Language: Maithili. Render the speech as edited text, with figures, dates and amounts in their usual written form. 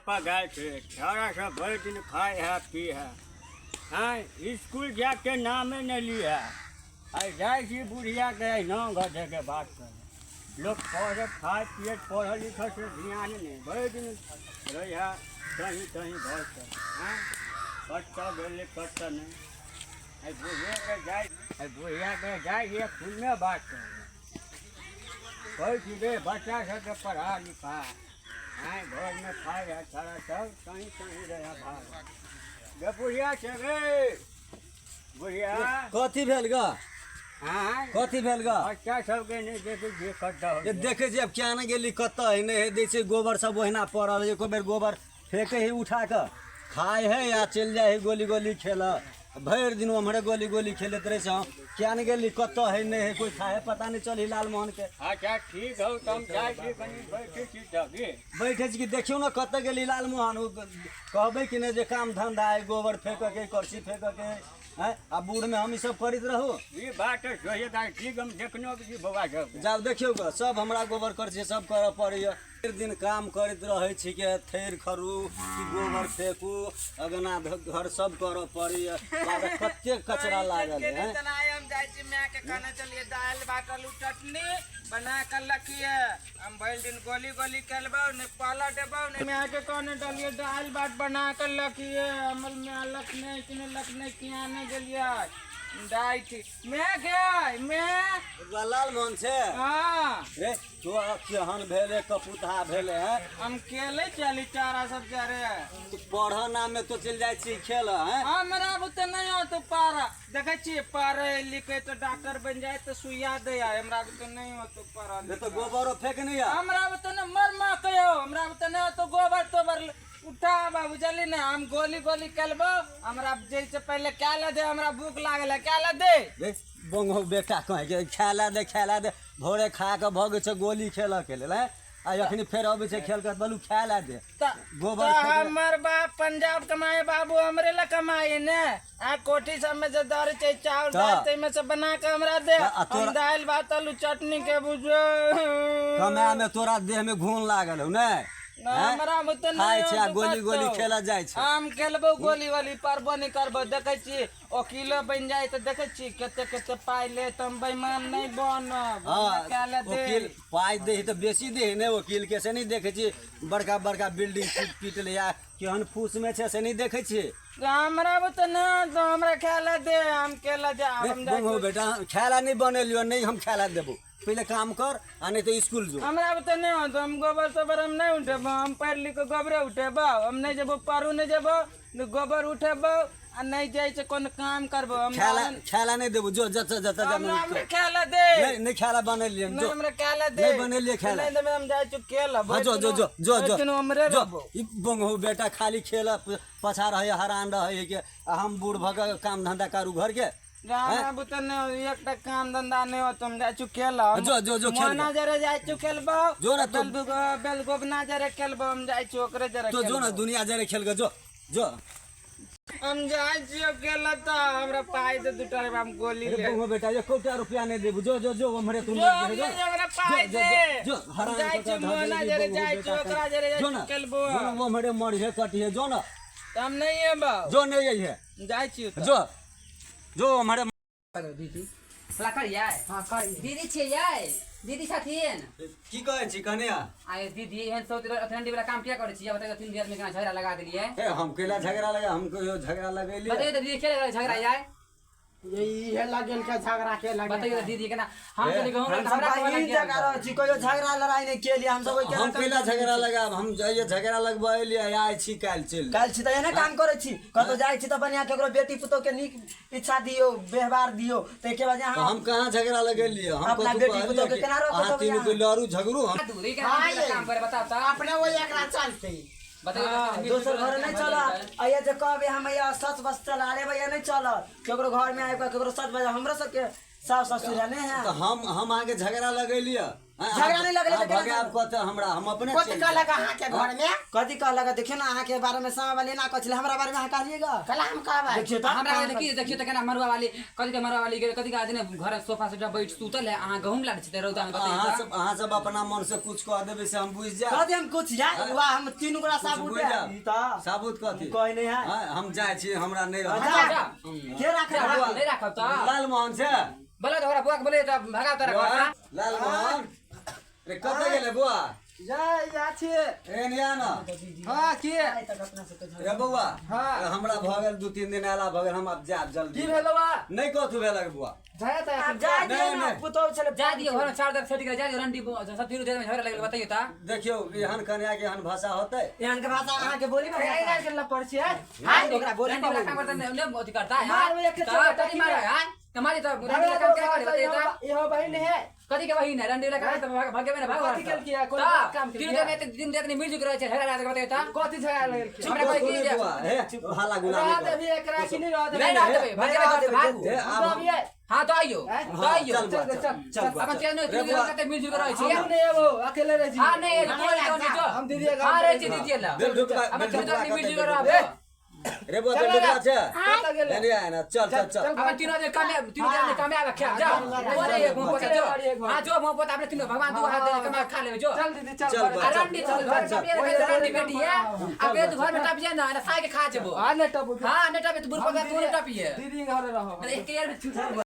पप्पा गाय छै छौड़ा सब भरि दिन खाइ है पी है। हाँ, स्कूल जाके नामे नहि ली है। आइ जाइ छी बुढ़ियाके नौ घंटे बात करे लोक पढ़े खाय पिए पढ़ल लिखल से ध्यान नहि, भरि दिन रहै है कहीं कहीं घर पर। हाँ, कतऽ गेलै कतऽ नहि। आइ बुढ़ियाके जाइ, आइ बुढ़ियाके जाइ छियै खुलमे बात करे। कहै छी रे बच्चा सबके पढ़ा लिखा। आँय, घरमे खाइ है सारा सब कहीं कहीं रहै भाग। गे बुढ़िया छै रे बुढ़िया। कथी भेल ग? आँय, कथी भेल ग? बच्चा सबके नहि देखै छियै कतऽ ये देखै छियै आब किया नहि गेली कतऽ है नहि है। दै छै गोबर सब ओहिना पड़ल है, एको बेर गोबर फेकै है उठा कऽ खाइ है या चलि जाइ है गोली गोली खेलऽ। भरि दिन ओम्हरे गोली गोली खेलैत रहै छै। हम किया नहि गेली कतऽ है नहि है, कोइ थाहे पता नहि चलही लालमोहन के। अच्छा ठीक हौ, तऽ हम जाइ छी कनि बैठै छी तऽ की बैठे छी कि देखियौ ने कतऽ गेली लालमोहन। ओ कहबै कि नहि जे काम धंधा है, गोबर फेंकऽ के, करसी फेंकऽ के है, आ बूढ़मे हम ई सब करैत रहू। ई बात तऽ सही बात ठीक, हम देखनो छी बौआ सबके। जाउ देखियौ ग, सब हमरा गोबर करसी सब करऽ पड़ैया। भरि दिन काम करैत रहै छिकै, थैर खरू कि गोबर फेकू, अगना घर सब करऽ पड़ैया। लागत कते कचरा लागल है। हम जाइ छी माय के कहने चलिए दालि भात आलू चटनी बना के रखिए। हम भरि दिन गोली गोली खेलबौ नहि पाला देबौ नहि। माय के कहने डलिए दालि भात बना के रखिए। हमर माय लखने कि नहि लखने किया नहि गेलियै जाइ छी माय गे माय। लालमोहन छै? हाँ। रे तो केहन भेले कपुतहा भेले है? हम केले चली चारा सब जरे। तू पढ़ नाम में तो चल जाइ छी खेल है। हमरा बुते नहीं हो तो पारा देखै छी पढ़े लिखे तो डॉक्टर बन जाए तो सुइया दे आए। हमरा बुते नहीं हो तो पढ़ा रे तो गोबरो फेंक नहीं आ। हमरा बुते नहीं मर माँ कहो हमरा बुते नहीं हो तो गोबर तोबर उठा बाबू जल्दी ना। हम गोली गोली खेलबो हमरा जैसे पहले क्या ला दे, हमरा भूख लागल है क्या ला दे। रे बंगो बेटा कहे के खेला दे खेला दे, भोरे खा के भगै छै गोली खेलऽ के लेल हैं, आ अखनी फेर अबै छै खेल के बोलू खाय ला दे। गोबर त फेंक दे। हमर बाप पंजाब कमाए बाबू हमरे ला कमाए ने। आ कोठी सब में जे दर छै चाउर दाल तै में से बना के हमरा दे। आ हम दालि भात आलू चटनी के बुझो। कमाए में तोरा देह में घून लागल हौ ने? ना, हमरा बुते नहीं खाइ छै आ होत गोली गोली कतौ। खेलऽ जाइ छै। हम खेलबो गोली वाली परबो नहीं करबो। देखै छी वकीलो बनि जाए तऽ देखै छी कते कते पाइ ले, तऽ हम बेईमान नहि बनब। हाँ, हमरा खाय लए दे। वकील पाइ दे तऽ बेसी दे ने वकील के, से नहि देखै छी बड़का बड़का बिल्डिंग पीट ले आ केहन फूस में छै से नहि देखै छी। हमरा बुते नहि तऽ हमरा खाय लए दे, हम केला जा, हम जाइ बंगो छी। बेटा खाय लए नहि बनेलियो, नहि हम खाय लए देबो, पहिले काम कर आ नहि तऽ स्कूल जो। हमरा बुते नहि होत, हम गोबर सोबर हम नहि उठेबो, हम पढ़ि लिख कऽ गोबरे उठेबो। हम नहि जेबो पढ़ू नहि जेबो, गोबर उठेबो आ नहि जाइ छै कोनो काम करबो। हम खाय लए नहि देबो, जो जतऽ जतऽ जा। हमरा हमरा खाय लए दे। नहि नहि खाय लए बनेलियै नहि जो। हमरा खाय लए दे। नहि बनेलियै खाय लए। नहि देबै, हम जाइ छी खेलऽ। हाँ, जो जो जो जो जो हमरे जो। रहबो। ई बंगो बेटा खाली खेल पछा रहै हरान रहै के, आ हम बूढ़ भऽ कऽ काम धंधा करू घर के। हमरा बुते नहि एकटा काम धंधा नहि होत, हम जाइ छी खेलऽ। जो, जो, जो, खेल। मोहना जरे जाइ छी खेलबो। जो ना तू। बेलगोबना जरे खेलबो, हम जाइ छी ओकरे जरे तो जो ना खेलबो। दुनिया जरे खेल के जो जो। हम जाइ छियो खेलऽ तऽ हमरा पाइ दे दूटा रुपया, हम गोली अरे ले। बंगो बेटा एकोटा रुपया नहि देबू, जो जो जो ओम्हरे तू जो, नहि हम जो। नहि हमरा पाइ जो, जो, दे। जो, हम हरान जाइ कऽ छी कऽ धऽ मोहना देलही जरे बंगो जाइ छी बेटा ओकरा जरे जाइ जो छी ना, खेलबो। जो ना, ओम्हरे मरिहे कटिहे जो ना। तऽ हम नहि एबौ। जो नहि अइहे। जाइ छी तऽ। जो जो ओम्हरे। दीदी हल्ला करियै? हाँ करियै। दीदी छियै यै? दीदी छथिन? की कहै छी कनिया? आये दीदी, एहन सोच अथी वाला काम किया करै छियै? बताइए, तीन आदमी केना झगड़ा लगा देलियै? हे हम कैला झगड़ा लगा, हम कहियो झगड़ा लगेलियै? बताइए तऽ दीदी, केला झगड़ा यै? इहे लगेल के झगड़ा के लगे। बताइए तऽ दीदी, केना हम चलि गहुँ हम सब हमरा भाई कहलक ई जगह रहै छी, कहियो झगड़ा लड़ाई नहि केलियै हम सब। हम कैला झगड़ा लगाब? हम जाइए झगड़ा लगबऽ एलियै, आइ छी काल्हि चलि। काल्हि छी तऽ एहने काम करै छी। कतौ जाइ छी तऽ बढ़िआँ केकरो बेटी पुतोह के नीक इच्छा दियौ, व्यवहार दियौ, ताहिके बाद तऽ अहाँ हम कहाँ झगड़ा लगेलियै? हम अपना कतहु बेटी कहलियै पुतोह के कि केना रोकब अहाँ तीनू अहाँ? के लड़ू झगड़ू हम दूर ई केना काम करे बताउ तऽ। अपने वही एकरा चलते बताइए तऽ, दोसर घर नहि चलत। अइया जे कहबै हम अइया सच बस चला लेबै, या नहि चलत केकरो घर में आबि कऽ केकरो सच बजा। हमरो सबके सास ससुर है नहि है। तऽ हम अहाँके झगड़ा लगेलियै? झगड़ा नहीं लगले अहाँ तऽ केना भगायब कतऽ हमरा, हम अपने कथी चलि कहलक जायब। अहाँके घर में? कथी कहलक? देखियौ ने, अहाँके बारे में समय वाली एना कहै छलै, हमरा बारे में अहाँ कहलिएगा? कला हम कहबै। देखियौ तऽ हमरा कहले की, देखियौ तऽ केना मरुआ वाली, कथी के मरुआ वाली गेल, कथी के आदमी घर सोफा सेट बैठ सुतल है, अहाँ गहूम लाड़ छी रौदा में, बताइए अहाँ तऽ। सब, अहाँ सब अपना मन से कुछ कह देबै से हम बुझि जायब। कह हम कुछ जाय वाह, हम तीन गोरा कुछ साबुत बुझि है। जायब। ई तऽ साबुत कथी कहै नहीं है। हाँ, हम जाइ छी, हमरा नहि रहत। जा। जा। के राखै? जा, नहीं राखब तऽ लालमोहन छै? बोला तऽ ओकरा बुआ के बोले तऽ भगा तोरा घर से। लालमोहन रे, कतऽ गेलै बुआ? जा जा छियै। एहन या न। हाँ, के? रे बौआ। हाँ। हमरा भऽ गेल 2-3 दिन आला भऽ गेल, हम आब जायब जल्दी। की भेलौ बा? नहि कथू भेलक बुआ। जाय तऽ आब जाय दियौ नहीं, ने, नहीं। पुतहु छलै। जा दियौ, घर में चार दर सेट गेल, जा दियौ, रंडी सब तीनू देर में झगड़ा लगल, बताइए तऽ। देखियौ, एहन कन्या के एहन भाषा होतै? एहन के भाषा अहाँके बोली में ए के लपड़ छियै। हाय, ओकरा बोली रंडी वाला काम करता नहीं, नहीं अथी करता है। मार एक तऽ चोट कथी मारे है? तऽ मारी तऽ रंडी वाला काम क्या करे, बताइए तऽ। इहो बहिन है। कथी के बहिन है? रंडी वाला काम तऽ भागेबे ने, भागो। कथी केलकै? कोन तऽ काम तीनू केलकै? देर में तीनू देर में मिल जुल रहै छै, झगड़ा लगल, बताइए तऽ। कथी झगड़ा लगल? हमरा कहै की जे बुआ, हे हाला गुला रह नहि कर। देबही एकरा कि नहि रह देबही? नहीं रह देबै, भागेबे घर से, भागू। हे, आब हम अबियै। हाँ तऽ आइयो, तऽ आइयो। चल बुआ, चल, चल, चल, चल बुआ, अपन चल। तीनू रे तीनू बुआ, देर कते मिल जुल रहै छै। हमहूँ नहि एबौ, अकेले रहै छी। हाँ नहीं, तू नहीं जो। हम दीदी के हाँ रहै छी दीदी लग। बेल ढुकबा, अपन बेल तीनू ढुकबा आदमी मिल कतै जुल बेल रहब। ढुकबा? रे बुआ, बेल ढुकबा छै? कतऽ गेलै? एने आय ने, चल चल चल। अपन तीनों आदमी कमे, तीनों आदमी कमे आवे खा जा। बोले एक मुंह पोता जो, हां जो मुंह पोता अपने तीनों भगवान दू हाथ दे कमा खा लेबे जो। चल दीदी, चल। चल, घरे। बा, चल। रंडी चल घर चल। में रंडी बेटी है, अब ये तो घर में टप जाए ना, ना साय के खा जेबो। हाँ, नहि टपू। हां नहीं टपे तो बुढ़ पोता तू नहीं टपिए। दीदी घरे रहो। एक यार में छूट।